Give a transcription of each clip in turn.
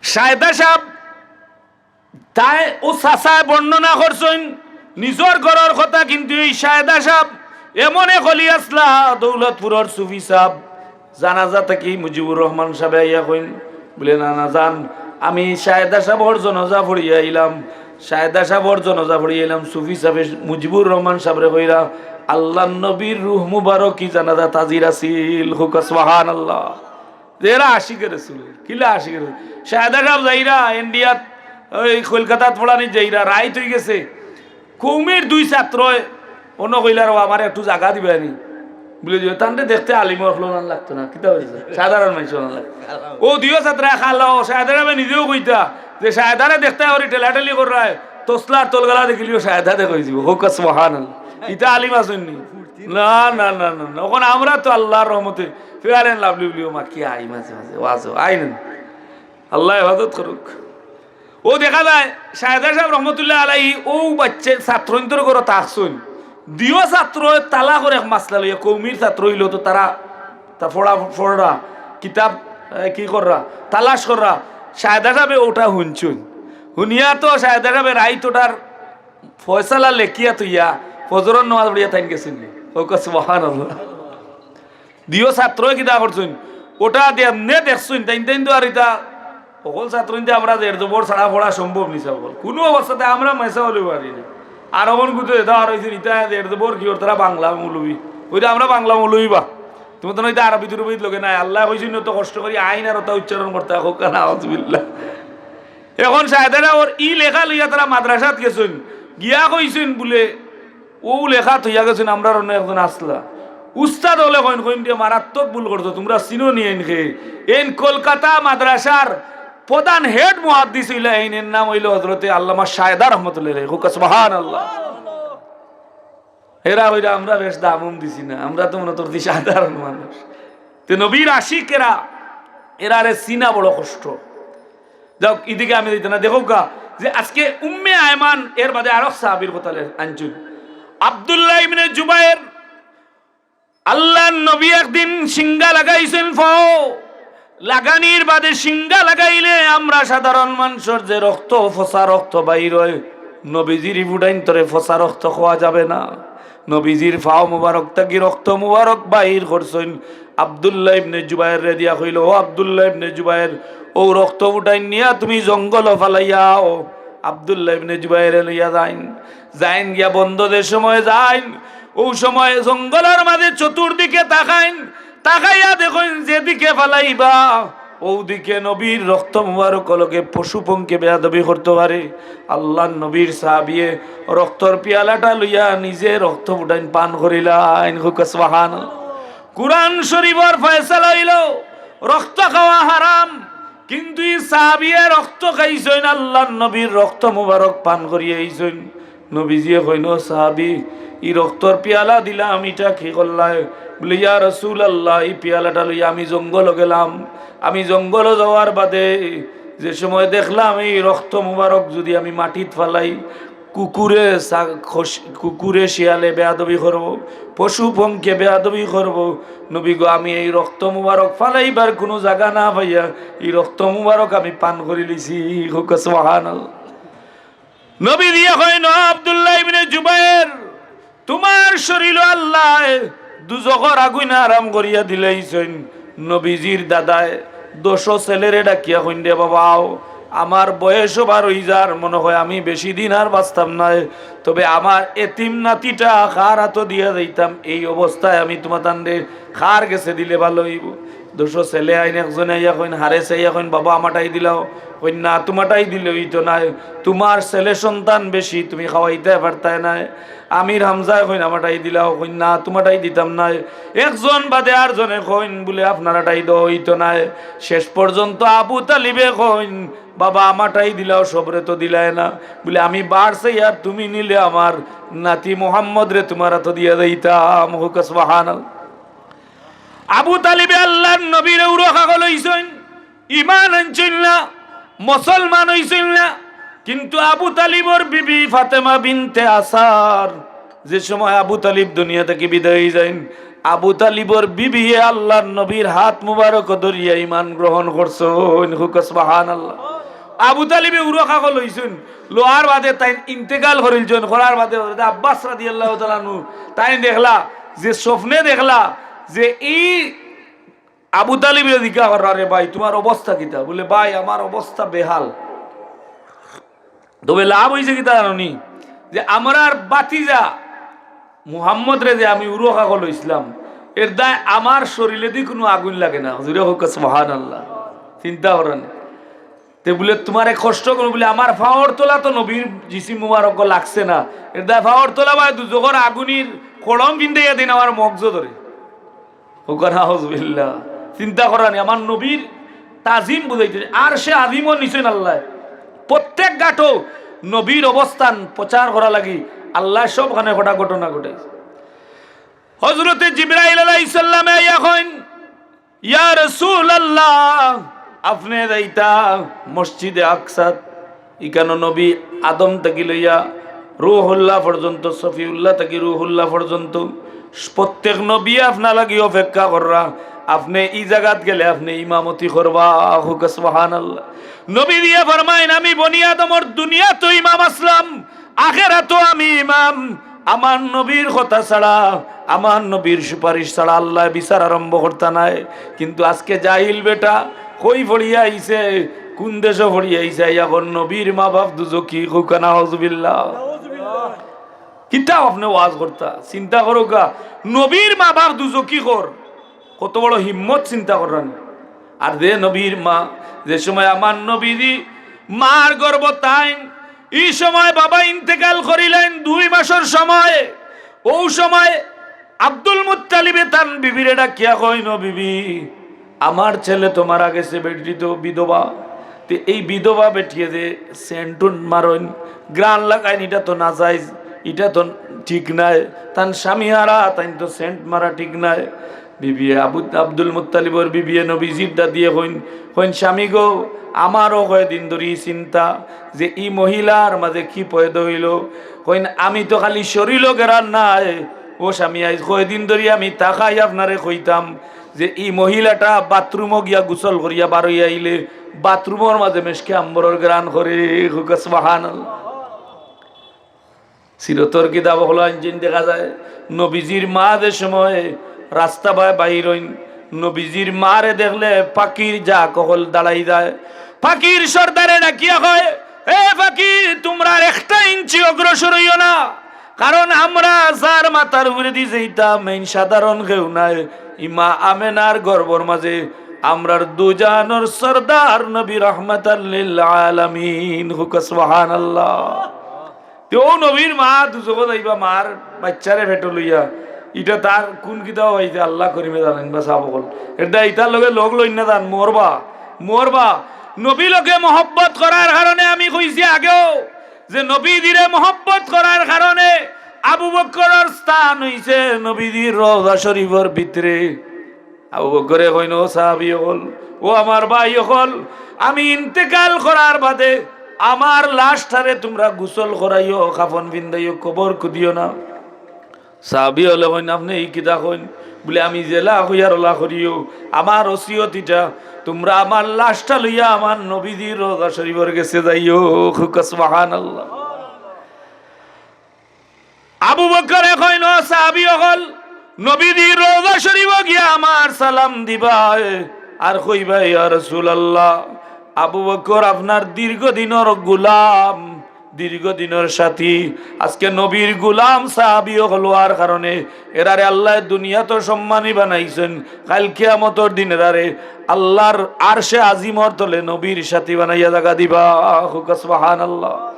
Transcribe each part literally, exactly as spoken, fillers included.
সায়দা সাহেব তাই ও চাচায় বর্ণনা করছইন নিজর ঘরর কথা, কিন্তু এই সায়দা সাহেব এমন এক অলি আছলা, দৌলতপুরর সুফি সাহেব। জানাজা থাকি মুজিবুর রহমান সাহেবে আইয়া কইন, বুলে, "না, না, যান, আমি সায়দা সাহেবর জনাজা পড়িয়া আইলাম, সায়দা সাহেবর জনাজা পড়িয়া আইলাম।" সুফি সাহেবে মুজিবুর রহমান সাহেবরে কইরা, "আল্লার নবীর রুহ মুবারকি জানাজাত হাজির আছিল।" কউক্কা সুবহানাল্লাহ। যে এরা আশিকে রসুল, কিলা আশিকে রসুল। সায়দা সাহেব যাইরা ইন্ডিয়াত, ওই কলকাতাত পড়ানি যাইরা, রাইত অইগেছে। কওমির দুই ছাত্রয় অনো কইলা, "রে, আমারে একটু জাগা দিবায়নি?" বুলে, "যে তানরে দেখতে আলিম অকল অনান লাগতো না, কিতা অইছে? সাধারণ মানুষ অনান লাগতো।" ও দুইও ছাত্র খালো, সায়দা সাহেবে নিজেও কইতা যে সায়দারে দেখতে ওরে ঠেলাঠেলি কররায়, তসলার তলগালা দেখিলিও সায়দারে কই দিব। কউক্কা সুবহানাল্লাহ। ইতা আলিম আছইন নি? না, না, না, না, না। অখন আমরা তো আল্লার রহমতে Fair and Lovely বুলিও মাখি আই মাঝে মাঝে, ওয়াজও আই না। আল্লায় হেফাজত করউক। ও দেখা যায়, সায়দা সাহেব রহমতুল্লাহ আলাইহি, ও বাচ্চা ছাত্রইন্তর ঘরো থাকছইন। দুইও ছাত্রয় তালা করে এক মাসলা লইয়া, কওমির ছাত্র অইলো তো তারা, তা পড়া, পড়রা, কিতাব, এ, কি কররা, তালাশ কররা। সায়দা সাহেবে ওটা হুনছইন। হুনিয়া তো সায়দা সাহেবে রাইত ওটার ফয়সালা লেখিয়া থইয়া ফজরর নামাজ পড়িয়া তাইন গেছইন। কউক্কা সুবহানাল্লাহ। দুইও ছাত্রয় কিতা করছইন, ওটা দিয়া এমনে দেখছইন, তাইন তাইন তো আর ইতা হকল ছাত্রইন্তে আমরা জের জবর ছাড়া পড়া সম্ভব নি, ছাব অকল। কুনু অবস্থাতে আমরা মেসাব অইলে পারি না। আর অখন কুতু এটা আর অইছে, ইতা জের জবর কি ওর, তারা বাংলা মৌলবি। ওইটা আমরা বাংলা মৌলবি বা। তুমি তো নইতে আরবি তুরবিত লগে নাই। আল্লায় কইছইন অত কষ্ট করি আইন আর ওটা উচ্চারণ করতে, কউক্কা নাউজুবিল্লাহ। অখন সায়দা সাহেবর ই লেখা লইয়া তারা মাদ্রাসাত গেছইন, গিয়া কইছইন বুলে, ও লেখা থইয়া গেছইন, আমরার অনো একজন আছলা। উস্তাদ অকলে কইন, কইন দিয়া মারাত্মক ভুল করছো, তুমরা চিনো নি এইনকে? এইন কলকাতা মাদ্রাসার প্রধান head মুহাদ্দিস অইলা, এইন, এর নাম অইলো হজরতে আল্লামা সায়দা রহমতুল্লাহ আলাইহি। কউক্কা সুবহানাল্লাহ। এরা কইরা, "আমরা বেশ দাম উম দিছি না, আমরা তো মনে করছি সাধারণ মানুষ।" তে নবীর আশিক এরা, এরারে চিনা বড় কষ্ট। যাউক, ইদিকে আমি যাইতাম না। দেখউক্কা যে আজকে উম্মে আয়মান, এর বাদে আরক সাহাবীর কথা লে-, আনছইন। আব্দুল্লাহ ইবনে জুবায়ের, আল্লার নবী একদিন শিঙ্গা লাগাইছইন পাও, লাগানির বাদে শিঙ্গা লাগাইলে আমরা সাধারণ মানষর যে রক্ত, ফসা রক্ত বাইর অয়, নবীজির ই ফুটাইন্তরে ফসা রক্ত কওয়া যাবে না। নবীজির পাও মুবারক থাকি রক্ত মুবারক বাইর করছইন। আব্দুল্লাহ ইবনে জুবায়েররে দিয়া কইলো, "ও আব্দুল্লাহ ইবনে জুবায়ের, অউ রক্ত ফুটাইন নিয়া তুমি জঙ্গলো ফালাইয়া আও।" আব্দুল্লাহ ইবনে জুবায়েরে লইয়া যাইন, যাইন গিয়া বন্দ যে সময় যাইন, অউ সময় জঙ্গলর মাঝে চতুর্দিকে তাকাইন, তাকাইয়া দেখইন যেদিকে ফালাইবা, অউ দিকে নবীর রক্ত মুবারকর লগে পশু পঙ্খে বেয়াদবি করতো পারে। আল্লার নবীর সাহাবিয়ে রক্তর পিয়ালাটা লইয়া নিজে রক্ত ফুটাইন পান করিলাইন। কউক্কা সুবহানাল্লাহ। কুরআন শরীফর ফয়সালা অইলো রক্ত খাওয়া হারাম, কিন্তু ই সাহাবিয়ে রক্ত খাইছইন, আল্লার নবীর রক্ত মুবারক পান করিয়া আইছইন। নবীজিয়ে কইন, "ও সাহাবি, ই রক্তর পিয়ালা দিলাম, ইটা কি করলায়?" বুলে, "ইয়া রাসূলুল্লাহ, ই পিয়ালাটা লইয়া আমি জঙ্গলো গেলাম। আমি জঙ্গলো যাওয়ার বাদে যে সময় দেখলাম ই রক্ত মুবারক যুদি আমি মাটিত ফালাই, কুকুরে সা-, খস-, কুকুরে শিয়ালে বেয়াদবি করবো, পশু পঙ্খে বেয়াদবি করবো। নবী গো, আমি এই রক্ত মুবারক ফালাইবার কুনু জাগা না পাইয়া ই রক্ত মুবারক আমি পান করিলিছি।" কউক্কা সুবহানাল্লাহ। নবীজিয়ে কইন, "ও আব্দুল্লাহ ইবনে জুবায়ের, তুমার শরীলো আল্লায় দুজখর আগুইন হারাম করিয়া দিলাইছইন।" নবীজির দাদায় দশো ছেলেরে ডাকিয়া কইন, "রে বাবা, আও, আমার বয়সও বার অইযার, মনে হয় আমি বেশি দিন আর বাঁচতাম নায়, তবে আমার এতিম নাতিটা কার আতো দিয়া যাইতাম, এই অবস্থায় আমি তুমাতানরে কার গেছে দিলে ভালো অইবো?" দশো ছেলে আইন, একজনে আইয়া কইন, হারেছে আইয়া কইন, "বাবা, আমাটাই দিলাও।" কইন, "না, তুমাটাই দিলে অইতো নায়, তুমার ছেলে সন্তান বেশি, তুমি খাওয়াইতায় পারতায় নায়।" আমির হামজায় কইন, "আমাটাই দিলাও।" কইন, "না, তুমাটাই দিতাম নায়।" একজন বাদে আরজনে কইন বুলে, "আপনারাটাই দেওয়া অইতো নায়।" শেষ পর্যন্ত আবু তালিবে কইন, "বাবা, আমাটাই দিলাও, সবরে তো দিলায় না।" বুলে, "আমি বাড়ছে আর তুমি নিলে আমার নাতি মুহাম্মদরে তুমার আতো দিয়া যাইতাম।" কউক্কা সুবহানাল্লাহ। আবু তালিবে আল্লার নবীর উরো খাগল অইছইন, ইমান আনছইন না, মুসলমান অইছইন না, কিন্তু আবু তালিবর বিবি ফাতেমা বিনতে আসার, যে সময় আবু তালিব দুনিয়া থাকি বিদায় অইযাইন, আবু তালিবর বিবিয়ে আল্লার নবীর হাত মুবারক ধরিয়া ইমান গ্রহণ করছইন। কউক্কা সুবহানাল্লাহ। আবু তালিবে উরো কাকো লইছইন, লওয়ার বাদে তাইন ইন্তেকাল করিলছইন, করার বাদে হযরত আব্বাস রাদিয়াল্লাহু তাআলা আনহু তাইন দেখলা যে স্বপ্নে দেখলা যে এই আবু তালিবরে জিজ্ঞাসা কররা, "রে ভাই, তুমার অবস্থা কিতা?" বুলে, "ভাই, আমার অবস্থা বেহাল।" তবে লাভ অইছে কিতা জানো নি? যে আমরার ভাতিজা মুহাম্মদরে যে আমি উরো কাকো লইছলাম, এর দায় আমার শরীরেদি কুনু আগুইন লাগে না। হুজুরে কউক্কা সুবহানাল্লাহ। চিন্তা করইন। তে বুলে, "তুমার এক কষ্ট করো," বুলে, "আমার পাওর তলা তো নবীর জিসিম মুবারক লাগছে না, এর দায় পাওর তলা ভাই দুজখর আগুনির কড়ম ফিন্দাইয়া দিন আমার মগজো ধরে।" কউক্কা নাউজুবিল্লাহ। চিন্তা করইন নি, আমার নবীর তাজিম বুঝাইতে, আরশে আজিমও নিছইন আল্লায়। প্রত্যেক গাটো নবীর অবস্থান প্রচার করা লাগি আল্লায় সবখানে কটা ঘটনা ঘটাইছে। হযরতে জিবরাইল আলাইহিস সালামে আইয়া কইন, "ইয়া রাসূলুল্লাহ, আপনে যাইতা মসজিদে আকসাত, ইকানো নবী আদম থাকি লইয়া রুহুল্লাহ পর্যন্ত, সফিউল্লাহ থাকি রুহুল্লাহ পর্যন্ত, প্রত্যেক নবী আপনার লাগি অপেক্ষা কররা, আপনে ই জাগাত গেলে আপনে ইমামতি করবা।" কউক্কা সুবহানাল্লাহ। নবীজিয়ে ফরমাইন, "আমি বনি আদমর দুনিয়াত ইমাম আছলাম, আখেরাতও আমি ইমাম। আমার নবীর কথা ছাড়া, আমার নবীর সুপারিশ ছাড়া আল্লায় বিচার আরম্ভ করতা নায়।" কিন্তু আজকে জাহিল বেটা কই পড়িয়া আইছে, কুন দেশো পড়িয়া আইছে, আইয়া কর নবীর মা বাপ দুজখি, কউক্কা নাউজুবিল্লাহ। কিতা আপনে ওয়াজ করতা? চিন্তা করউক্কা, নবীর মা বাপ দুজখি কর, কত বড় হিম্মত চিন্তা করইন নি। আর যে নবীর মা, যে সময় আমার নবীজি মার গর্ভ তাইন, ই সময় বাবা ইন্তেকাল করিলাইন দুই মাসর সময়, অউ সময় আব্দুল মুত্তালিবে তান বিবিরে ডাকিয়া কইন, "ও বিবি, আমার ছেলে তো মারা গেছে, বেটি তো বিধবা, তে এই বিধবা বেটিয়ে যে সেন্ট উন্ট মারইন, ঘ্রাণ লাগাইন, ইটা তো নাজাইজ, ইটা তো ঠিক নায়, তান স্বামী হারা, তাইন তো সেন্ট মারা ঠিক নায়।" বিবিয়ে আবু, আব্দুল মুত্তালিবর বিবিয়ে নবীজির দাদিয়ে কইন, কইন, "স্বামী গো, আমারও কয়দিন ধরি চিন্তা যে ই মহিলার মাঝে কি পয়দা অইলো।" কইন, "আমি তো খালি শরীরও ঘেরার নাই। ও স্বামী, আইজ কয়দিন ধরি আমি তাকাই আপনারে কইতাম যে ই মহিলাটা বাথরুমো গিয়া গোসল করিয়া বারইয়া আইলে বাথরুমর মাঝে মেশকে আম্বরর ঘেরান করে।" কউক্কা সুবহানাল্লাহ। সিরতর কিতাব অকলো আনছইন দেখা যায়, নবীজির মা যে সময় রাস্তা বায় বাইর অইন, নবীজির মারে দেখলে পাখির ঝাঁক অকল দাঁড়াই যায়। পাখির সর্দারে ডাকিয়া কয়, "এ পাখি, তুমরা আর একটা ইঞ্চি অগ্রসর অইও না, কারণ আমরা যার মাথার উপরেদি যাইতাম, এইন সাধারণ কেউ নায়। ইমা আমেনার গর্ভর মাঝে আমরার দুজাহানর সর্দার নবী রাহমাতাল লিল আলামিন।" কউক্কা সুবহানাল্লাহ। তে অউ নবীর মা দুজখো যাইবা, মার বাইচ্চারে পেটো লইয়া, ইটা তার কুন কিতাবো পাইছে আল্লাহ করিমে জানইন বা সাব অকল। এর দায় ইতার লগে লগ লইন না যান, মরবা, মরবা। নবী লগে মহব্বত করার কারণে আমি কইছি আগেও যে নবীজিরে মহব্বত করার কারণে আবু বকরর স্থান অইছে নবীজির রওজা শরীফর ভিতরে। আবু বকরে কইন, "ও সাহাবী অকল, ও আমার ভাই অকল, আমি ইন্তেকাল করার বাদে আমার লাশটারে তুমরা গোসল করাইও, কাফন ফিন্দাইও, কবর খুদিও না।" সাহাবী অকলে কইন, "আপনে ই কিতা কইন?" বুলে, "আমি যেলা কইয়ার অলা করিও, আমার ওসিয়ত ইটা, তুমরা আমার লাশটা লইয়া আমার নবীজির রওজা শরীফর গেছে যাইও।" কউক্কা সুবহানাল্লাহ। আবু বকরে কইন, "ও সাহাবী অকল, নবীজির রওজা শরীফো গিয়া আমার সালাম দিবায়, আর কইবায়, ইয়া রাসূলুল্লাহ, আবু বকর আপনার দীর্ঘদিনর গোলাম, দীর্ঘদিনর সাথী, আজকে নবীর গোলাম সাহাবী অকল অওয়ার কারণে এরারে আল্লায় দুনিয়াত সম্মানী বানাইছইন, কাইল কিয়ামতর দিন এরারে আল্লার আরশে আজিমর তলে নবীর সাথী বানাইয়া জাগা দিবা।" কউক্কা সুবহানাল্লাহ।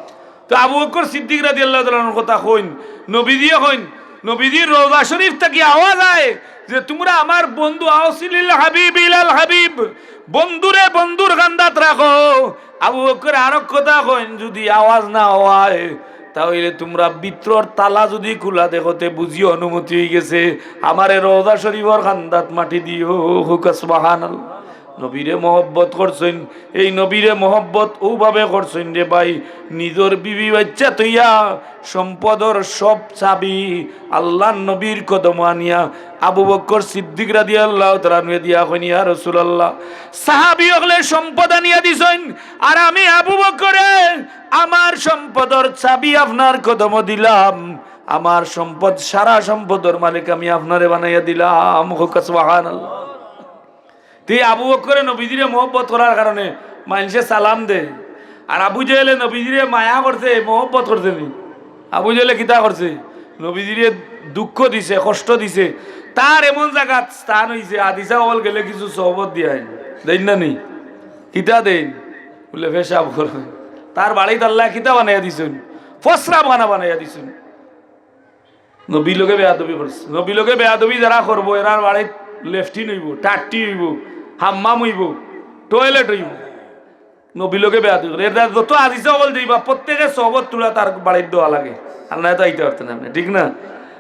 তো আবু বকর সিদ্দিক রাদিয়াল্লাহু তাআলা আনহুর কথা কইন, নবীজিয়ে কইন, নবীজির রওজা শরীফ থাকি আওয়াজ আয় যে, "তুমরা আমার বন্ধু, আওসিলিল হাবিব ইলাল হাবিব, বন্ধুরে বন্ধুর কান্দাত রাখো।" আবু বকর আরক কথা কইন, "যুদি আওয়াজ না অয়, তা অইলে তুমরা ভিতরর তালা যুদি খুলা দেখো, তে বুঝিও অনুমতি অইগেছে, আমারে রওজা শরীফর কান্দাত মাটি দিও।" কউক্কা সুবহানাল্লাহ। নবীরে মহব্বত করছইন। এই নবীরে মহব্বত অউভাবে করছইন রে ভাই, নিজর বিবি বাইচ্চা থইয়া সম্পদর সব চাবি আল্লার নবীর কদমো আনিয়া আবু বকর সিদ্দিক রাদিয়াল্লাহু তাআলা আনহুয়ে দিয়া কইন, "ইয়া রাসূলুল্লাহ, সাহাবী অকলে সম্পদ আনিয়া দিছইন, আর আমি আবু বকরে আমার সম্পদর চাবি আপনার কদমো দিলাম, আমার সম্পদ, সারা সম্পদর মালিক আমি আপনারে বানাইয়া দিলাম।" কউক্কা সুবহানাল্লাহ। তে আবু বকরে নবীজিরে মহব্বত করার কারণে মানষে সালাম দেয়। আর আবু জেহেলে নবীজিরে মায়া করছে, মহব্বত করছে নি? আবু জেহেলে কিতা করছে? নবীজিরে দুঃখ দিছে, কষ্ট দিছে। তার এমন জাগাত স্থান অইছে, হাদিসা অকল গেলে কিছু সহবত দিয়া আইন। দেইন না নি? কিতা দেইন? বুলে, "পেশাব করো।" তার বাড়িত আল্লায় কিতা বানাইয়া দিছইন? প্রস্রাবখানা বানাইয়া দিছইন। নবীর লগে বেয়াদবি করছে। নবীর লগে বেয়াদবি যারা করবো, এরার বাড়িত লেট্রিন অইবো, টাট্টি অইবো, হাম্মাম অইবো, টয়লেট অইবো। নবীর লগে বেয়াদবি করে। এরা যত হাদিসা অকল যাইবা, প্রত্যেকে সহবত তুলা তার বাড়িত দেওয়া লাগে। আর নায় তো আইতা পারতা নায় আপনে, ঠিক না?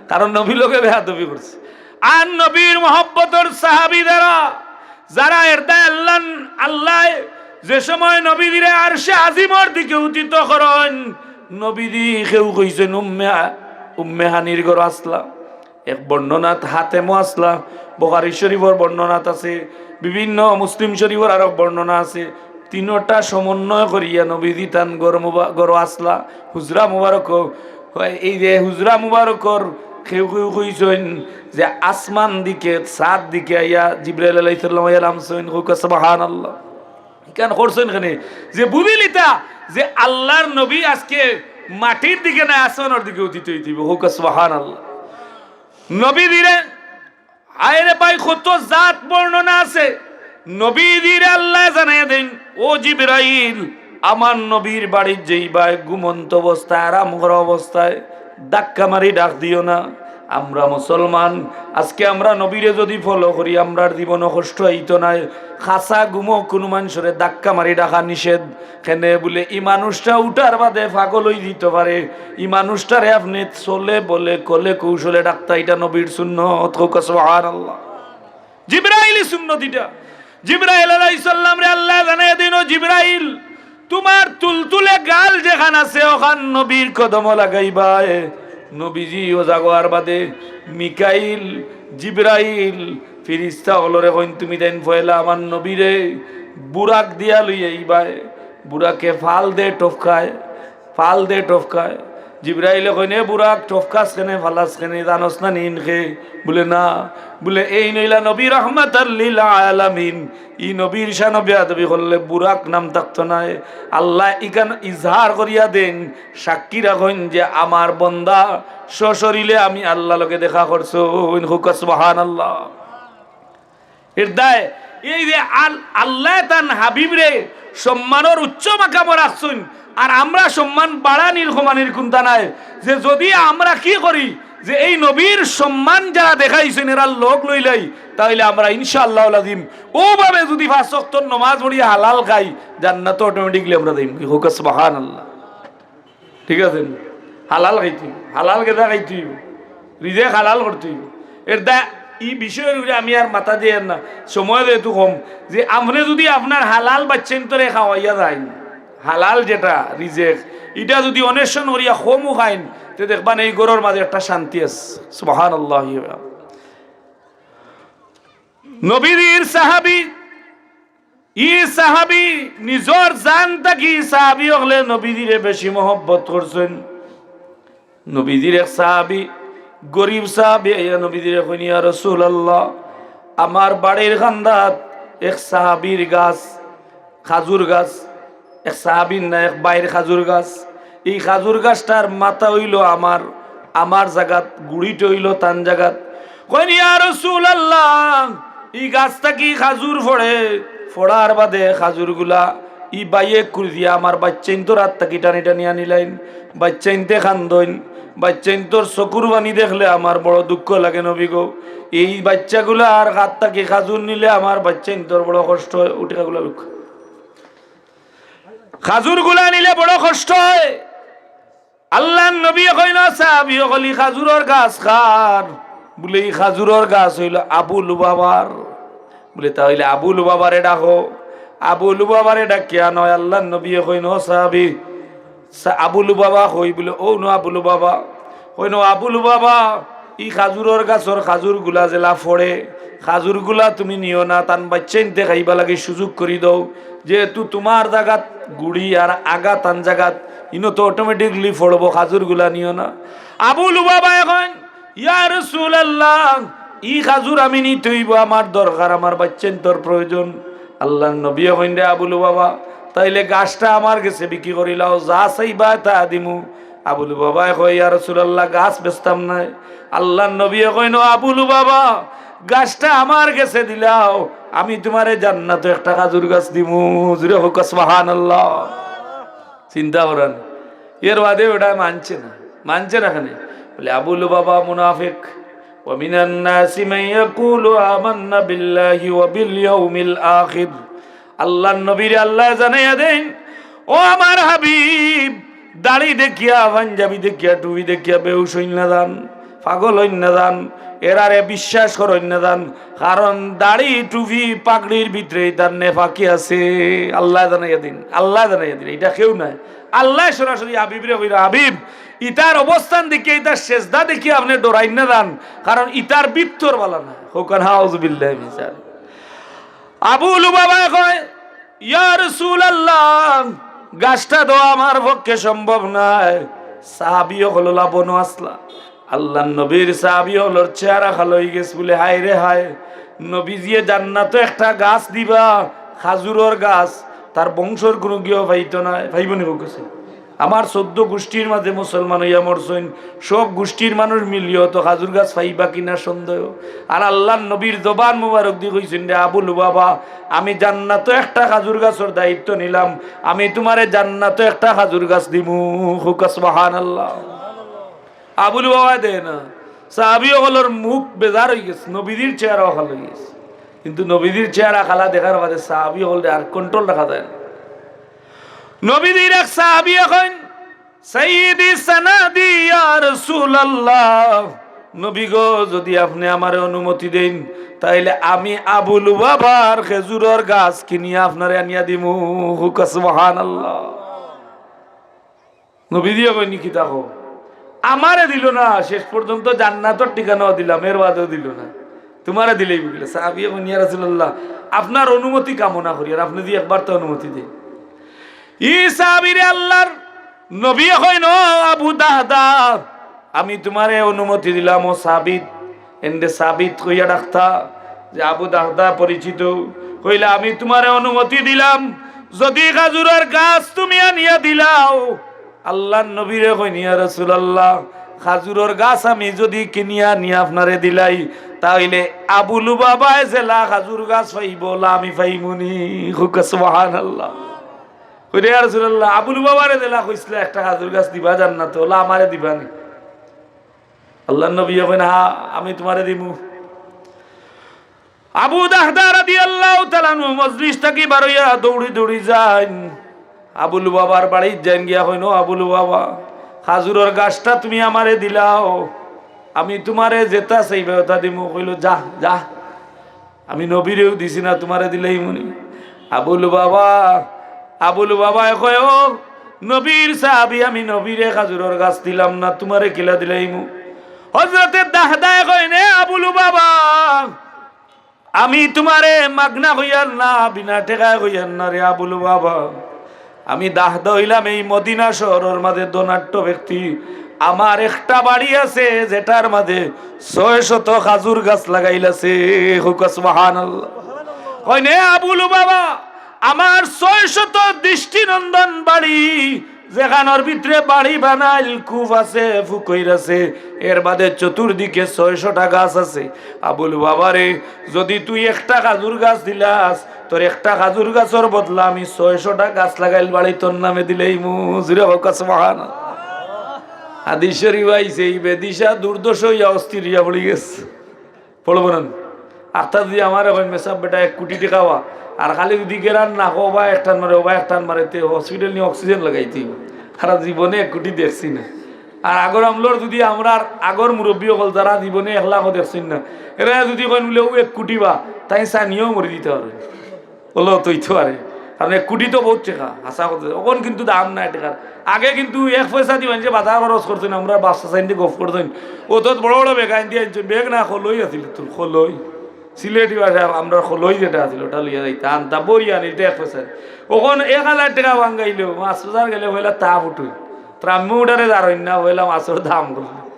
কারণ নবীর লগে বেয়াদবি করছে। আর নবীর মহব্বতর সাহাবী যারা, যারা এরদায় আল্লাহ, আল্লায় যে সময় নবীজিরে আরশে আজিমর দিকে উত্থিত করইন, নবীজি কেউ কইছইন উম্মে, উম্মে হানির ঘরো আছলা, এক বর্ণনাত হাতেমো আছলা, বুখারী শরীফর বর্ণনাত আছে, বিভিন্ন মুসলিম শরীফর আরক বর্ণনা আছে। তিনোটা সমন্বয় করিয়া নবীজি তান ঘর মুবা-, ঘরো আছলা, হুজরা মুবারক। হয় এই যে হুজরা মুবারকর কেউ কেউ কইছইন যে আসমান দিকে, চাঁদ দিকে আইয়া জিব্রাইল আলাইহিস সালাম আইয়া লামছইন, কউক্কা সুবহানাল্লাহ। ইখান করছইন কেনে? যে বুঝিলিতা যে আল্লার নবী আজকে মাটির দিকে নায়, আসমানর দিকে উত্থিত অইতইবো। কউক্কা সুবহানাল্লাহ। নবীজিরে, আরে ভাই, কত জাত বর্ণনা আছে। নবীজিরে আল্লায় জানাইয়া দেইন, "ও জিব্রাইল, আমার নবীর বাড়িত যাইবায় ঘুমন্ত অবস্থায়, আরাম করা অবস্থায়, ধাক্কা মারি ডাক দিও না।" আমরা মুসলমান, আজকে আমরা নবীরে যুদি follow করি, আমরার জীবনো কষ্ট অইতো নায়। খাসা ঘুমো কুনু মানষরে ধাক্কা মারি ডাকা নিষেধ। কেনে বুলে, ই মানুষটা উঠার বাদে পাগল অইযিতো পারে। ই মানুষটারে আপনে ছলে বলে, কলে কৌশলে ডাকতা, ইটা নবীর সুন্নত। কউক্কা সুবহানাল্লাহ। জিব্রাইলি সুন্নত ইটা। জিব্রাইল আলাইহিস সালামরে আল্লায় জানাইয়া দেইন, "ও জিব্রাইল, তুমার তুলতুলে গাল যেখান আছে, অখান নবীর কদমো লাগাইবায়।" নবীজি অজাগ অওয়ার বাদে মিকাইল, জিব্রাইল, ফিরিস্তা অকলরে কইন, "তুমি তাইন পয়লা আমার নবীরে বুরাক দিয়া লইয়া আইবায়।" বুরাকে ফাল দে, টফকায়, ফাল দে, টফকায়। জিব্রাইলে কইন, "এ বুরাক, টফকাস কেনে, ফালাস কেনে, জানোস না নি ইনকে?" বুলে, "না।" বুলে, "এইন অইলা নবী রাহমাতাল লিল আলামিন। ই নবীর শানো বেয়াদবি করলে বুরাক নাম থাকতো নায়।" আল্লায় ইখান ইজহার করিয়া দেইন, সাক্ষী রাখইন যে আমার বন্দা সশরীরে আমি আল্লার লগে দেখা করছইন। কউক্কা সুবহানাল্লাহ। এরদায় এই যে আল-, আল্লায় তান হাবিবরে সম্মানর উচ্চ মাকামো রাখছইন, আর আমরা সম্মান বাড়ানির কমানির কুন্তা নাই। যে যুদি আমরা কি করি, যে এই নবীর সম্মান যারা দেখাইছইন, এরার লগ লইলাই, তাইলে আমরা ইনশাআল্লাহুল আজিম অউভাবে যুদি পাঁচ ওয়াক্তর নমাজ পড়ি, হালাল খাই, জান্নাতো automatically আমরা যাইমু। কউক্কা সুবহানাল্লাহ। ঠিক আছে নি? হালাল খাইতে অইবো, হালাল গেদা খাইতে অইবো, রিজেক হালাল করতে অইবো। এরদায় ই বিষয়র উপরে আমি আর মাথা দিয়ার না, সময় যেহেতু কম, যে আপনে যুদি আপনার হালাল বাইচ্চাইন্তরে খাওয়াইয়া যাইন, হালাল যেটা রিজেক, ইটা যুদি অন্বেষণ করিয়া কমও খাইন, তে দেখবা নি ই ঘরর মাঝে একটা শান্তি আছে। সুবহানাল্লাহ। নবীজির সাহাবী, ই সাহাবী নিজর জান থাকি সাহাবী অকলে নবীজিরে বেশি মহব্বত করছইন। নবীজির এক সাহাবী, গরিব সাহাবী আইয়া নবীজিরে কইন, "ইয়া রাসূলুল্লাহ, আমার বাড়ির কান্দাত এক সাহাবীর গাছ, খাজুর গাছ, এক সাহাবীর না, এক ভাইর খাজুর গাছ। ই খাজুর গাছটার মাথা অইলো আমার, আমার জাগাত, গুড়িটা অইলো তান জাগাত।" কইন, "ইয়া রাসূলুল্লাহ, ই গাছ থাকি খাজুর পড়ে, পড়ার বাদে খাজুরগুলা ই ভাইয়ে কুরজিয়া আমার বাইচ্চাইন্তর আত থাকি টানি টানি আনিলাইন। বাইচ্চাইন্তে কান্দইন, বাইচ্চাইন্তর চকুর পানি দেখলে আমার বড় দুঃখ লাগে নবী গো। এই বাইচ্চাগুলার আত থাকি খাজুর নিলে আমার বাইচ্চাইন্তর বড় কষ্ট অয়।" উঠে খাজুরগুলা লউক্কা। খাজুরগুলা নিলে বড় কষ্ট অয়। আল্লার নবীয়ে কইন, "সাহাবী অকল, ই খাজুরর গাছ কার?" বুলে, "ই খাজুরর গাছ অইলো আবু লুবাবার।" বুলে, "তা অইলে আবু লুবাবারে ডাকো।" আবু লুবাবারে ডাকিয়া আনো, আল্লার নবীয়ে কইন, "ও সাহাবী, সা-, আবু লুবাবা কই?" বুলে, "অউ নু আবু লুবাবা।" কইন, "ও আবু লুবাবা, ই খাজুরর গাছর খাজুরগুলা যেলা ফড়ে, খাজুরগুলা তুমি নিও না, তান বাইচ্চাইন্তে খাইবা লাগি সুযোগ করি দেও, যেহেতু তুমার জাগাত গুড়ি আর আগা তান জাগাত, ইনো তো automatically ফড়বো, খাজুরগুলা নিও না।" আবু লুবাবায় কইন, "ইয়া রাসূলুল্লাহ, ই খাজুর আমি নিতে অইবো, আমার দরকার, আমার বাইচ্চাইন্তর প্রয়োজন।" আল্লার নবীয়ে কইন, "রে আবু লুবাবা, তাইলে গাছটা আমার গেছে বিক্রি করিলাও, যা চাইবায় তা দিমু।" আবু লুবাবায় কয়, "ইয়া রাসূলুল্লাহ, গাছ বেচতাম নায়।" আল্লার নবীয়ে কইন, "ও আবু লুবাবা, গাছটা আমার গেছে দিলাও, আমি তুমারে জান্নাতো একটা খাজুর গাছ দিমু।" জুরে কউক্কা সুবহানাল্লাহ। চিন্তা করইন, এর বাদে ওটা মানছে না, মানছে না কেনে? বুলে, "আবু লুবাবা মুনাফিক, ওয়া মিনান নাসি মান ইয়াকুলু আমান্না বিল্লাহি ওয়া বিল ইয়াউমিল আখির।" আল্লার নবীরে আল্লায় জানাইয়া দেইন, "ও আমার হাবিব, দাড়ি দেখিয়া, পাঞ্জাবি দেখিয়া, টুপি দেখিয়া বেহুশ অইন না যান, পাগল অইন না যান, এরারে বিশ্বাস করইন না যান, কারণ দাড়ি, টুপি, পাগড়ির ভিতরে ইতার নেফাকি আছে।" আল্লায় জানাইয়া দেইন, আল্লায় জানাইয়া দেইন, ইটা কেউ নায়। আল্লায় সরাসরি হাবিবরে কইরা, "হাবিব, ইতার অবস্থান দেখিয়া, ইতার সেজদা দেখিয়া আপনে ডরাইন না যান, কারণ ইতার ভিতর ভালা নায়।" কউক্কা নাউজুবিল্লাহি মিন যালিক। আবু লুবাবায় কয়, "ইয়া রাসূলুল্লাহ, গাছটা দেওয়া আমার পক্ষে সম্ভব নায়।" সাহাবী অকল অলা বনো আছলা। আল্লার নবীর সাহাবী অকলর চেহারা কালা অইগেছে বুলে, "হায় রে হায়, নবীজিয়ে জান্নাতো একটা গাছ দিবা, খাজুরর গাছ, তার বংশর কুনু গিয়াও পাইতো নায়, পাইবো নি?" কউক্কা, আমার চৌদ্দ গুষ্টির মাঝে মুসলমান অইয়া মরছইন, সব গুষ্টির মানুষ মিলিয়াও তো খাজুর গাছ পাইবা কিনা সন্দেহ। আর আল্লার নবীর জবান মুবারক দি কইছইন, "রে আবু লুবাবা, আমি জান্নাতো একটা খাজুর গাছর দায়িত্ব নিলাম, আমি তুমারে জান্নাতো একটা খাজুর গাছ দিমু।" কউক্কা সুবহানাল্লাহ। আবু লুবাবায় দেয় না। সাহাবী অকলর মুখ বেজার অইগেছে, নবীজির চেহারা কালা অইগেছে। কিন্তু নবীজির চেহারা কালা দেখার বাদে সাহাবী অকলরে আর control রাখা যায় না। নবীজির এক সাহাবীয়ে কইন, "সাইয়্যিদি সানাদি ইয়া রাসূলুল্লাহ, নবী গো, যুদি আপনে আমারে অনুমতি দেইন, তাইলে আমি আবু লুবাবার খেজুরর গাছ কিনিয়া আপনারে আনিয়া দিমু।" কউক্কা সুবহানাল্লাহ। নবীজিয়ে কইন, "কিতা কও? আমারে দিলো না, শেষ পর্যন্ত জান্নাতর ঠিকানাও দিলাম, এর বাদেও দিলো না, তুমারে দিলাইবো কিলা?" সাহাবীয়ে কইন, "ইয়া রাসূলুল্লাহ, আপনার অনুমতি কামনা করি, আর আপনে যুদি একবার তো অনুমতি দেইন।" ই সাহাবীরে আল্লার নবীয়ে কইন, "ও আবু দাহদা, আমি তুমারে অনুমতি দিলাম।" ও সাবিত, এনরে সাবিত কইয়া ডাকতা, যে আবু দাহদা পরিচিত, কইলা, "আমি তুমারে অনুমতি দিলাম, যুদি খাজুরর গাছ তুমি আনিয়া দিলাও।" আল্লার নবীরে কইন, "ইয়া রাসূলুল্লাহ, খাজুরর গাছ আমি যুদি কিনিয়া আনিয়া আপনারে দিলাই, তাইলে আবু লুবাবায় যেলা খাজুর গাছ পাইবো, অলা আমি পাইমু নি?" কউক্কা সুবহানাল্লাহ। কইন, "ইয়া রাসূলুল্লাহ, আবু লুবাবারে যেলা কইছলা একটা খাজুর গাছ দিবা জান্নাতো, অলা আমারে দিবা নি?" আল্লার নবীয়ে কইন, "হ্যাঁ, আমি তুমারে দিমু।" আবু দাহদা রাদিয়াল্লাহু তাআলা আনহু মজলিস থাকি বারইয়া দৌড়ি দৌড়ি যাইন। আবু লুবাবার বাড়িত যাইন, গিয়া কইন, "ও আবু লুবাবা, খাজুরর গাছটা তুমি আমারে দিলাও, আমি তুমারে যেতা চাইবায় অতা দিমু।" কইলো, "যা, যা, আমি নবীরেও দিছি না, তুমারে দিলাইমু নি।" আবু লুবাবা, আবু লুবাবায় কয়, "ও নবীর সাহাবী, আমি নবীরে খাজুরর গাছ দিলাম না, তুমারে কিলা দিলাইমু?" হযরতে দাহদায় কইন, "এ আবু লুবাবা, আমি তুমারে মাগনা কইয়ার না, বিনা টেকায় কইয়ার না রে আবু লুবাবা। আমি দাহদা অইলাম এই মদিনা শহরর মাঝে ধনাঢ্য ব্যক্তি। আমার একটা বাড়ি আছে, যেটার মাঝে ছয় শত খাজুর গাছ লাগাইল আছে।" কউক্কা সুবহানাল্লাহ। কইন, "এ আবু লুবাবা, আমার ছয় শত দৃষ্টিনন্দন বাড়ি, যেখানর ভিতরে বাড়ি বানাইল, কূপ আছে, পুকুর আছে, এর বাদে চতুর্দিকে ছয় শতটা গাছ আছে। আবু লুবাবা রে, যুদি তুই একটা খাজুর গাছ দিলাস, তোর একটা খাজুর গাছর বদলা আমি ছয় শতটা গাছ লাগাইল বাড়ি তোর নামে দিলাইমু।" জুরে কউক্কা সুবহানাল্লাহ। হাদিস শরীফ আইছে, ই বেদিশা দুর্দশা অইয়া অস্থির অইয়া পড়ি গেছে। পড়বো না? আখতা যুদি আমারে কইন, "মেসাব বেটা এক কোটি টেকা ওয়া, আর খালি যুদি গেরান না, ওবা এক টান মারে, ওবা এক টান মারে, তে hospital নিয়া oxygen লাগাইতে অইবো। সারা জীবনে এক কোটি দেখছি না।" আর আগর আমলর যুদি আমরার আগর মুরব্বি অকল যারা জীবনে এক লাখও দেখছইন না, এরা যুদি কইন বুলে, "ও এক কুটি বা", তাইন চানিয়াও মরি দিতা পারইন। অলা তো অইতো পারে, কারণ এক কুটি তো বউত টেকা, হাছা কথা। অখন কিন্তু দাম নাই টেকার। আগে কিন্তু এক পয়সা দি মানষে বাজার খরচ করছইন, আমরার বাপ-চাচাইন্তে গফ করছইন, অত বড় বড় বেগাইন দি আনছইন, বেগ না, খলই আছিল তো, খলই। সিলেটি ভাষায় আমরার খলই যেটা আছিল, ওটা লইয়া যাইতা, আনতা, বড়ি আনিতা এক পয়সা। অখন এক হাজার টেকা ভাঙ্গাইলেও মাছ বাজার গেলে পয়লা তা ফুটুই। ত্রাম্মু উঠারে দাঁড়াইন না, পয়লা মাছর দাম করলে।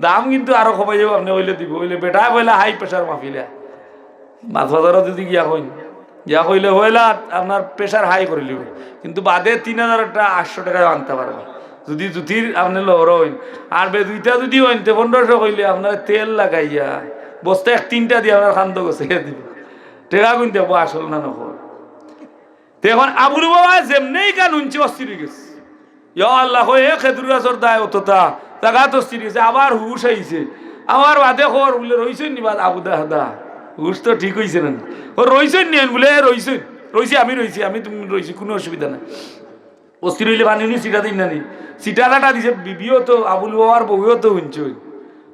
দাম কিন্তু আরো কমাই যাইবো, আপনে কইলে দিবো, কইলে বেটায় পয়লা high pressure মাপিলা। মাছ বাজারো যুদি গিয়া কইন, গিয়া কইলে পয়লা আপনার pressure high করিলিবো, কিন্তু বাদে তিন হাজার টেকা, আটশো টেকায় আনতা পারবা। যুদি জুতির আপনে লহর অইন, আর বেজুইতা যুদি অইন, তে পনেরোশো কইলে আপনার তেল লাগাইয়া বস্তা এক তিনটা দিয়া আপনার কান্দো গছাইয়া দিবো। টেকা গুনতে হবো আসল না নকল। তে অখন আবু লুবাবায় যেমনেই কান হুনছে অস্থির অইগেছে। ইয়া আল্লাহ, কয়, "এ খেজুর গাছর দায় অততা", জাগাত অস্থির অইগেছে, আবার হুশ আইছে। আবার বাদে কর বুলে, "রইছইন নি বা আবু দাহদা? হুশ তো ঠিক অইছে না নি?" ও, "রইছইন নি?" বুলে, "এ, রইছইন, রইছি, আমি রইছি, আমি তুমি রইছি, কুনু অসুবিধা নাই।" অস্থির অইলে পানি উনি ছিটা দিন না নি? ছিটা লাটা দিছে, বিবিও তো, আবু লুবাবার বউও তো হুনছইন।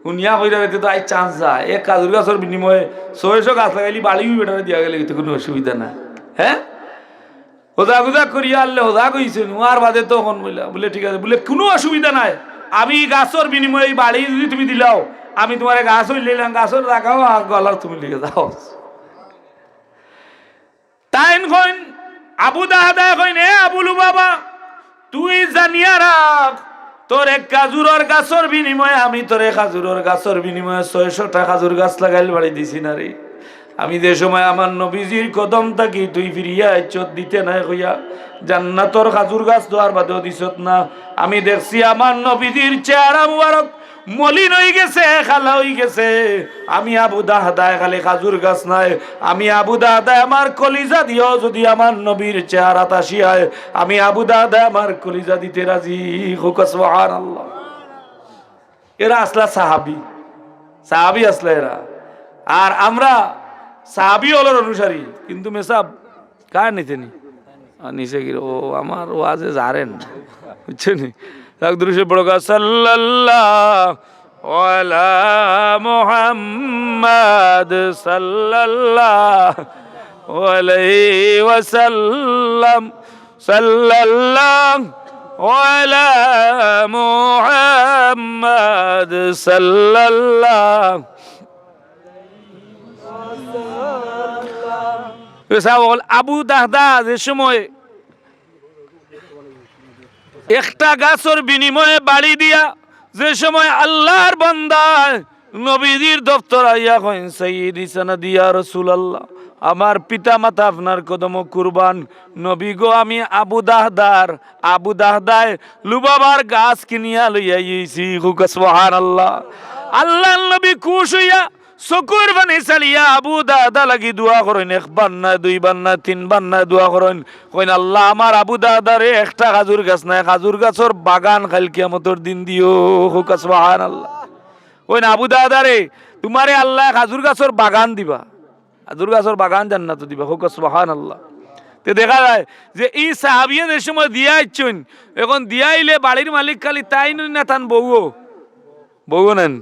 হুনিয়া কইরা, "এতে তো আইজ chance যায়, এক খাজুর গাছর বিনিময়ে ছয়শো গাছ লাগাইলি, বাড়িও বেটারে দিয়া গেলে, এতে কুনু অসুবিধা নাই।" হ্যাঁ? হজাগ হজাগ করিয়া আনলে হজাগ অইছইন, হুনার বাদে তখন বুলে, বুলে, "ঠিক আছে," বুলে, "কুনু অসুবিধা নাই, আমি গাছর বিনিময়ে এই বাড়ি যুদি তুমি দিলাও, আমি তুমারে গাছ অইলে দিলাম, গাছর জাগাও আর গলার তুমি লিয়ে যাও।" তাইন কইন, আবু দাহদায় কইন, "এ আবু লুবাবা, তুই জানিয়া রাখ, তোর এক খাজুরর গাছর বিনিময়ে আমি তোরে খাজুরর গাছর বিনিময়ে ছয়শোটা খাজুর গাছ লাগাইল বাড়ি দিছি না রে। আমি যে সময় আমার নবীজির কদম থাকি তুই ফিরিয়া আইছত দিতে নায় কইয়া, জান্নাতর খাজুর গাছ দেওয়ার বাদেও দিছত না। আমি দেখছি আমার নবীজির চেহারা মুবারক মলিন অইগেছে, কালা অইগেছে। আমি আবু দাহদায় খালি খাজুর গাছ নায়, আমি আবু দাহদায় আমার কলিজা দিয়াও যুদি আমার নবীর চেহারা তাসিয়ায়, আমি আবু দাহদায় আমার কলিজা দিতে রাজি।" কউক্কা সুবহানাল্লাহ। এরা আছলা সাহাবী, সাহাবী আছলা এরা। আর আমরা সাহাবী অকলর অনুসারী, কিন্তু মেসাব কার নিতে নি? আর নিচে গিয়ে, ও আমার ওয়াজে জারেন, বুঝছো নি? এক দুরুদ শরীফ পড়ো গা, সাল্লাল্লাহু আলা মুহাম্মাদ সাল্লাল্লাহু আলাইহি ওয়াসাল্লাম, সাল্লাল্লাহু আলা মুহাম্মাদ সাল্লাল্লাহু। এ সাহাবা অকল, আবু দাহদা যে সময় একটা গাছর বিনিময়ে বাড়ি দিয়া, যে সময় আল্লাহর বান্দায় নবীজির দপ্তর আইয়া কইন, "সাইয়্যিদি সানাদি ইয়া রাসূলুল্লাহ, আমার পিতা মাতা আপনার কদমো কুরবান, নবী গো, আমি আবু দাহদার, আবু দাহদায় লুবাবার গাছ কিনিয়া লইয়া আইছি।" কউক্কা সুবহানাল্লাহ। আল্লাহর নবী খুশ অইয়া চকুর পানি ছাড়িয়া আবু দাহদা লাগি দোয়া করইন, একবার নায়, দুইবার নায়, তিনবার নায় দোয়া করইন। কইন, "আল্লাহ, আমার আবু দাহদারে একটা খাজুর গাছ নায়, খাজুর গাছর বাগান কাইল কিয়ামতর দিন দিও।" কউক্কা সুবহানাল্লাহ। কইন, "আবু দাহদারে, তুমারে আল্লায় খাজুর গাছর বাগান দিবা, খাজুর গাছর বাগান জান্নাতো দিবা।" কউক্কা সুবহানাল্লাহ। তে দেখা যায় যে ই সাহাবিয়ে যে সময় দিয়া আইছইন, অখন দিয়া আইলে বাড়ির মালিক খালি তাইন না, তান বউও বউও নেন।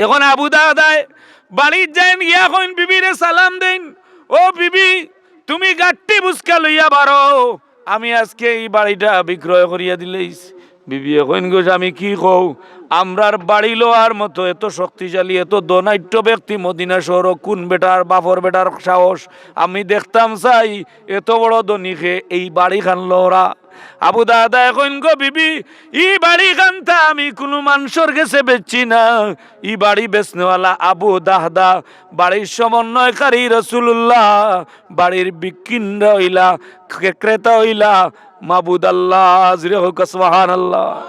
অখন আবু দাহদায় বাড়িত যাইন, গিয়া কইন, বিবিরে সালাম দেইন, "ও বিবি, তুমি গাট্টি বুসকা লইয়া বারো, আমি আজকে ই বাড়িটা বিক্রয় করিয়া দিলাইছি।" বিবিয়ে কইন, "গো স্বামী, কি কও? আমরার বাড়ি লওয়ার মতো এত শক্তিশালী, এত ধনাঢ্য ব্যক্তি মদিনা শহরো কুন বেটার, বাপর বেটার সাহস? আমি দেখতাম চাই, এত বড় ধনী কে এই বাড়িখান লওরা।" আবু দাহদায় কইন, "গো বিবি, ই বাড়িখানতা আমি কুনু মানষর গেছে বেচছি না। ই বাড়ি বেচনেওয়ালা আবু দাহদা, বাড়ির সমন্বয়কারী রাসূলুল্লাহ, বাড়ির বিক্রিনরা অইলা, ক্রে-, ক্রেতা অইলা মাবুদ আল্লাহ।" জোরে কউক্কা সুবহানাল্লাহ।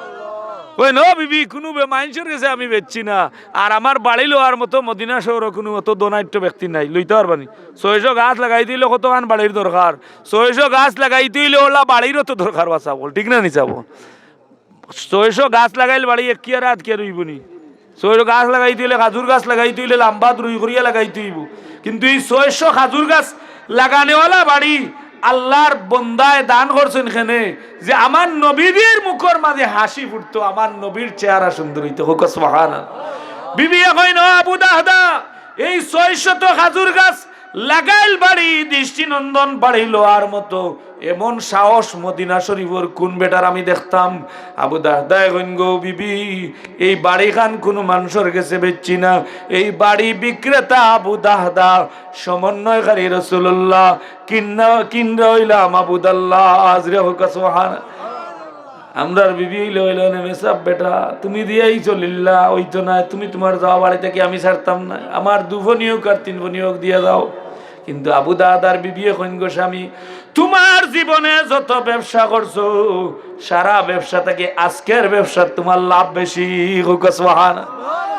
কইন, "ও বিবি, কুনু বে-, মানষর গেছে আমি বেচছি না। আর আমার বাড়ি লওয়ার মতো মদিনা শহরো কুনু অত ধনাঢ্য ব্যক্তি নাই, লইতা পারবা নি? ছয়শো গাছ লাগাইতে অইলে কতখান বাড়ির দরকার?" ছয়শো গাছ লাগাইতে অইলে অলা বাড়িরও তো দরকার, বাচ্চা বল, ঠিক না নি চাবো? ছয়শো গাছ লাগাইল বাড়ি এক কিয়ারে আধ কিয়ারে অইবো নি? ছয়শো গাছ লাগাইতে অইলে, খাজুর গাছ লাগাইতে অইলে লাম্বা দুরুই করিয়া লাগাইতে অইবো। কিন্তু ই ছয়শো খাজুর গাছ লাগানেওয়ালা বাড়ি আল্লাহর বন্দায় দান করছইন কেনে যে আমার নবীজির মুখর মাঝে হাসি ফুটতো, আমার নবীর চেহারা সুন্দর অইতো। কউক্কা সুবহানাল্লাহ। বিবিয়ে কইন, "ও আবু দাহদা, এই ছয় শত খাজুর গাছ লাগাইল বাড়ি, দৃষ্টিনন্দন বাড়ি লওয়ার মতো এমন সাহস মদিনা শরীফর কুন বেটার আমি দেখতাম?" আবু দাহদায় কইন, "গো বিবি, এই বাড়িখান কুনু মানষর গেছে বেচছি না, এই বাড়ি বিক্রেতা আবু দাহদা, সমন্বয়কারী রাসূলুল্লাহ, কিন্না-, কিনরা অইলাম আবু দাহদা।" জোরে কউক্কা সুবহান। আমরার বিবি অইলে অইলে নে মেসাব বেটা, তুমি দিয়াই চলিল্লা, অইতো নায়, তুমি তুমার যাওয়া বাড়ি থাকি আমি ছাড়তাম নায়, আমার দুফনি অউক আর তিনফনি অউক দিয়া যাও। কিন্তু আবু দাহদার বিবিয়ে কইন, "গো স্বামী, তুমার জীবনে যত ব্যবসা করছো, সারা ব্যবসা থাকি আজকের ব্যবসা তুমার লাভ বেশি।" কউক্কা সুবহান।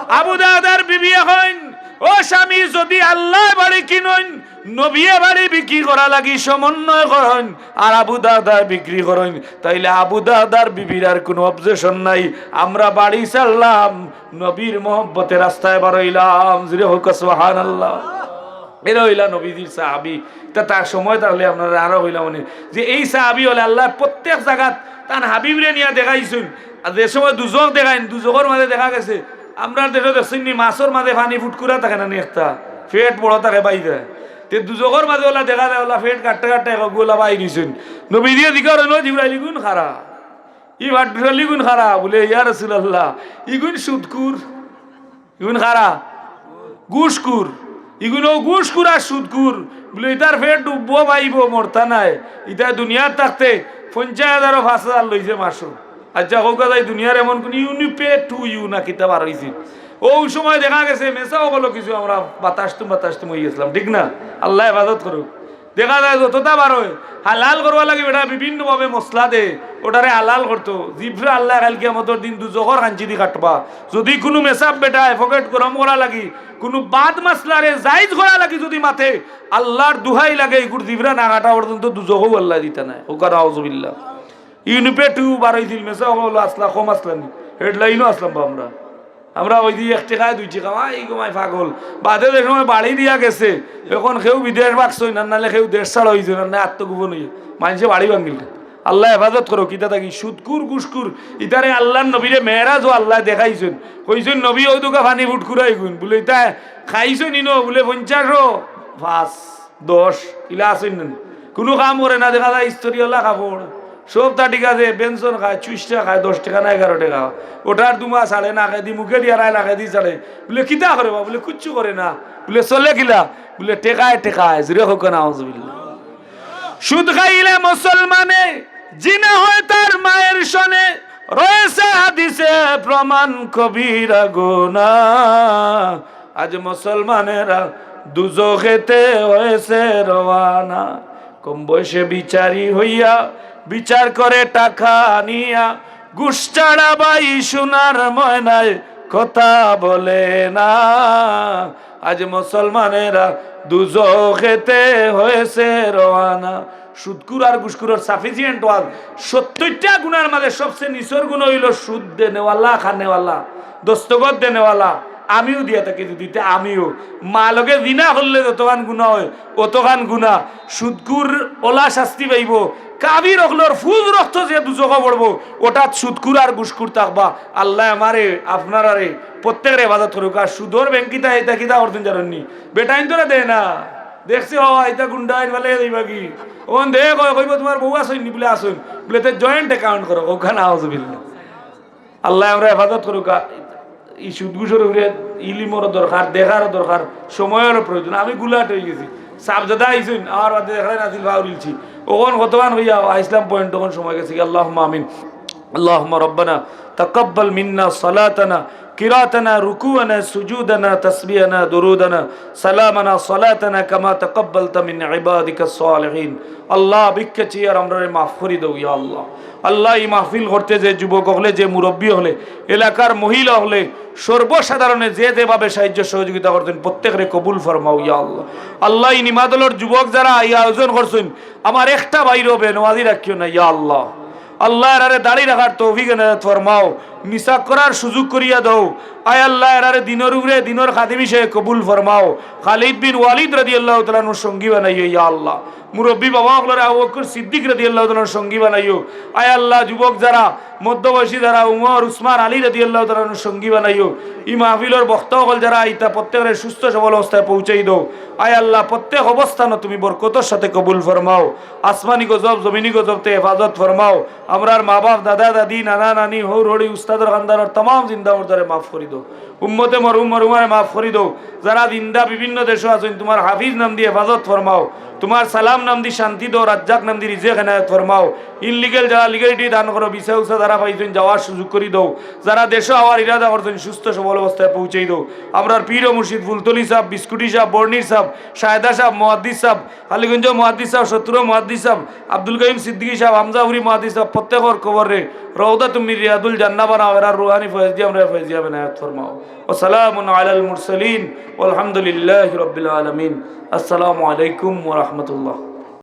আবু দাহদার বিবিয়ে কইন, "ও স্বামী, যদি আল্লায় বাড়ি কিনইন, নবিয়ে বাড়ি বিক্রি করা লাগি সমন্বয় করইন, আর আবু দাহদায় বিক্রি করইন, তাইলে আবু দাহদার বিবির আর কুনু objection নাই। আমরা বাড়ি ছাড়লাম, নবীর মহব্বতে রাস্তায় বারইলাম।" জোরে কউক্কা সুবহানাল্লাহ। এরা অইলা নবীজির সাহাবী। তে তার সময় থাকলে আপনারারে আরো কইলাম অনে যে এই সাহাবী অকলে আল্লায় প্রত্যেক জাগাত তান হাবিবরে নিয়া দেখাইছইন। আর যে সময় দুজখ দেখাইন, দুজখর মাঝে দেখা গেছে, আমরার দেশো দেখছইন নি, মাছর মাঝে পানি ফুটকুরা থাকে না নি একটা, পেট বড় থাকে বাইরে। তে দুজখর মাঝে অলা দেখা যায়, অলা পেট কাটতে কাটতে এক অগু অলা বাইর অইছইন। নবীজিয়ে জিকার অইলো, "জিব্রাইল, ইগুন কারা? ই বাট্টুশালি ইগুন কারা?" বুলে, "ইয়া রাসূলুল্লাহ, ইগুন সুদখুর।" ইগুন কারা? ঘুষখুর। ইগুন অউ ঘুষখুর আর সুদখুর। বুলে, "ইতার পেট ডুববো, বাইবো, মরতা নায়। ইতায় দুনিয়াত থাকতে পঞ্চাশ হাজারো পাঁচ হাজার লইছে মাসো। আচ্ছা, কউক্কা যাই, দুনিয়ার এমন কুনু ইউনিপে টু ইউ না কিতা বার অইছে?" অউ সময় দেখা গেছে মেসাব অকলও কিছু আমরা বাতাসতুম বাতাসতুম অইগেছিলাম, ঠিক না? আল্লায় হেফাজত করউক। দেখা যায় যততা বার অয়, হালাল করবার লাগি বেটা বিভিন্নভাবে মসলা দে, ওটারে হালাল করতো। জিব্রা আল্লায় কাইল কিয়ামতর দিন দুজখর কাঞ্চিদি কাটবা। যদি কুনু মেসাব বেটায় পকেট গরম করা লাগি কুনু বাদ মাসলারে জাইজ করা লাগি যদি মাতে, আল্লার দুহাই লাগে, ইগুর জিব্রা না কাটা পর্যন্ত দুজখও আল্লায় দিতা নায়। কউক্কা নাউজুবিল্লাহ। ইউনিপে টু বার অইছিল, মেসাব অকল আছলা, কম আছলা নি, হেডলাইনও আছলাম বা আমরা। আমরা অউ যে এক টেকায় দুই টেকা, মাই গো মাই পাগল। বাদে যে সময় বাড়ি দিয়া গেছে, অখন কেউ বিদেশ ভাগছইন, আর নাইলে কেউ দেশ ছাড়া অইছইন, আর নাইলে আত্মগোপন অইয়া মানষে বাড়ি ভাঙ্গিল। আল্লায় হেফাজত করউক, কিতা থাকি সুদখুর, ঘুষখুর, ইতারে আল্লার নবীরে মেরাজো আল্লায় দেখাইছইন। কইছইন, "নবী, অউ দুকা পানি ফুটকুরা ইগুন।" বুলে, "ইতায় খাইছইন ইনো?" বুলে, "পঞ্চাশো পাঁচ।" দশ, ইলা আছইন না নি? কুনু কাম করে না, দেখা যায় ইস্ত্রি অলা কাপড়, সবতা ঠিক আছে, বেনসন খায়, চুইষ্টা খায়, দশ টেকা না এগারো টেকা, ওটার দুমা ছাড়ে, নাকেদি মুখেদি আরায়, নাকেদি ছাড়ে। বুলে, "কিতা করে বা?" বুলে, "কুচ্ছু করে না।" বুলে, "চলে কিলা?" বুলে, "টেকায় টেকায়।" জোরে কউক্কা নাউজুবিল্লাহ। সুদ খাইলে মুসলমানে জিনা হয় তার মায়ের সনে, রয়েছে হাদিসে প্রমাণ কবিরা গুনা। আজ মুসলমানেরা দুজখেতে হয়েছে রওয়ানা। কম বয়সে বিচারি হইয়া বিচার করে টাকা নিয়া, ঘুষ ছাড়া ভাই সোনার ময়নায় কথা বলে না। আজ মুসলমানেরা দুজখেতে হয়েছে রওয়ানা। সুদখুর আর ঘুষখুরর sufficient ওয়াজ। সত্তইরটা গুনার মাঝে সবচে নিচর গুনা অইলো সুদ দেনেওয়ালা, খানেওয়ালা, দস্তখত দেনেওয়ালা। আমিও দিয়া থাকি যদি, তে আমিও। মা লগে জিনা করলে যতখান গুনা অয়, অতখান গুনা। সুদখুর অলা শাস্তি পাইবো। কাফির অকলর ফুজ রক্ত যে দুজখো পড়বো, ওটাত সুদখুর আর ঘুষখুর থাকবা। আল্লায় আমারে, আপনারারে, প্রত্যেকরে হেফাজত করউক। আর সুদর ব্যাংকিতা ইতা কিতা করছইন জানইন নি? বেটাইন তোরা দেয় না। দেখছি, "ও, ইতা গুন্ডা আইন ফালাই দিবা কি?" অখন দেখ, কয়, কইবো, "তুমার বউ আছইন নি?" বুলে, "আছইন।" বুলে, "তে joint account করো।" কউক্কা নাউজুবিল্লাহ। আল্লায় আমরারে হেফাজত করউক। ই সুদ ঘুষর উপরে ইলিমরও দরকার, দেখারও দরকার, সময়রও প্রয়োজন। আমি গুলাট অইগেছি। সাবজাদা আইছইন, আমার বাদে দেখরায় নাছিল, ফাউরিলছি। অখন কতখান অইয়া আইছলাম point, অখন সময় গেছে কি? আল্লাহুম্মা আমিন। اللهم ربنا تقبل منا صلاتنا، قراءتنا، ركوعنا، سجودنا، تسبيحنا، درودنا، سلامنا، صلاتنا كما تقبلت من عبادك الصالحين. আল্লাহ, ভিক্ষা চাইয়ার আমরারে মাফ করি দেও, ইয়া আল্লাহ। আল্লাহ, ই মাহফিল করতে যে যুবক অকলে, যে মুরব্বি অকলে, এলাকার মহিলা অকলে, সর্বসাধারণে যে যেভাবে সাহায্য সহযোগিতা করছইন, প্রত্যেকরে কবুল ফরমাও, ইয়া আল্লাহ। আল্লাহ, ই নিমাদলর যুবক যারা ই আয়োজন করছইন, আমার একটা ভাইরও বেনমাজি রাখিও না, ইয়া আল্লাহ। আল্লাহ, এরারে দাড়ি রাখার তৌফিক এনায়েত ফরমাও, মিছা করার সুযোগ করিয়া দেও। আয় আল্লাহ, এরারে দিনর উপরে দিনর খাদিম হিসাবে কবুল ফরমাও। খালিদ বিন ওয়ালিদ রাদিয়াল্লাহু তাআলা আনহুর সঙ্গী বানাইও, ইয়া আল্লাহ। মুরব্বী বাবা অকলরে আবু বকর সিদ্দিক রাদিয়াল্লাহু তাআলার সঙ্গী বানাইও। আয় আল্লাহ, যুবক যারা, মধ্যবয়সী যারা, উমর, উসমান, আলী রাদিয়াল্লাহু তাআলার সঙ্গী বানাইও। ই মাহফিলর বক্তা অকল যারা আইতা, প্রত্যেকরে সুস্থ সবল অবস্থায় পৌঁছাই দেও। আয় আল্লাহ, প্রত্যেক অবস্থানও তুমি বরকতর সাথে কবুল ফরমাও। আসমানি গজব, জমিনি গজব তে হেফাজত ফরমাও। আমরার মা বাপ, দাদা দাদি, নানা নানি, হউর হড়ি, উস্তাদর খান্দানর তামাম জিন্দা মুর্দারে মাফ করি দেও। উম্মতে মরহুম মরহুমারে মাফ করি দেও। যারা জিন্দা বিভিন্ন দেশো আছইন, তুমার হাফিজ নাম দি হেফাজত ফরমাও, তুমার সালাম নাম দি শান্তি দেও, রাজ্জাক নাম দি রিজেক এনায়েত ফরমাও। ইনলিগেল যারা লিগেলিটি দান করো, ভিসা উসা যারা পাইছইন যাওয়ার সুযোগ করি দেও। যারা দেশো আওয়ার ইরাদা করছইন সুস্থ সবল অবস্থায় পৌঁছাই দেও। আমরার পীর ও মুর্শিদ ফুলতলি সাহেব, বিস্কুটি সাহেব, বর্ণির সাহেব, সায়দা সাহেব, মুহাদ্দিস সাহেব, কালীগঞ্জ মুহাদ্দিস সাহেব, শত্রু মুহাদ্দিস সাহেব, আব্দুল করিম সিদ্দিকী সাহেব, হামজা হুরি মুহাদ্দিস সাহেব, প্রত্যেকর কবররে রওদাতুম মিন রিয়াদুল জান্নাহ বানাও, এরার রুহানি ফয়েজ দি আমরারে ফয়েজিয়াব এনায়েত ফরমাও। ওয়া সালামুন আলাল মুরসালিন ওয়ালহামদুলিল্লাহি রাব্বিল আলামিন। আসসালামু আলাইকুম ওয়া রাহমাতুল্লাহ।